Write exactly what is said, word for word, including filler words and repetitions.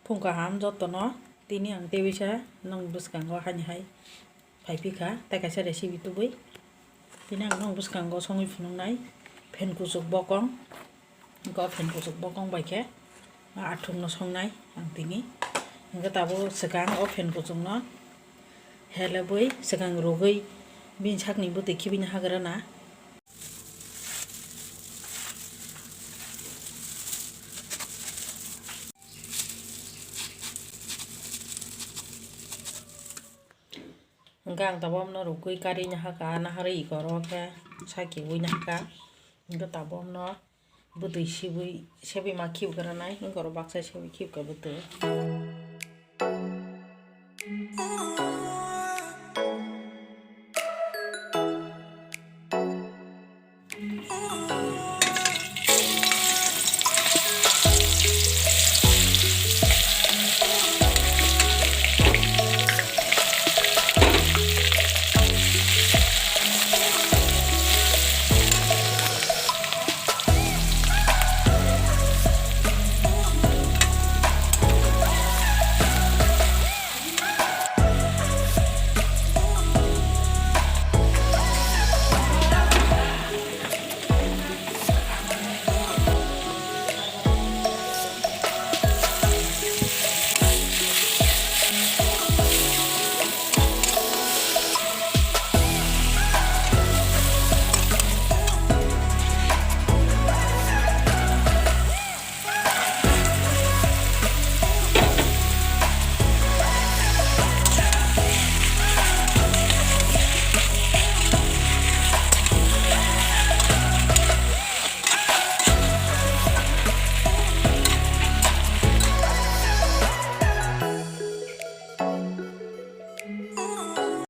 Phung kaham jotono, tini ang tebisa nong bwskango haini hai phai phikha, tei kaisa recipe tubui. Tini ang nong bwskango songwi phunuknai phen kuchuk bokong. Hwnkhe o phen kuchuk bokong bai khe athukno songnai ang tini. Hwnkhe tabuk swkang o phen kuchukno helebwi swkang rwgwi bini sakni bwtwi khibini hagra na. Hwnkhe ang tabuk no rwgwi kari nahaka, naharwi ikoro khe saki ui nahaka. Hwnkhe tabuk no bwtwi sibwi, sebwi ma khibgranai, hwnkhe oro baksa sebwi khibka bwtwi.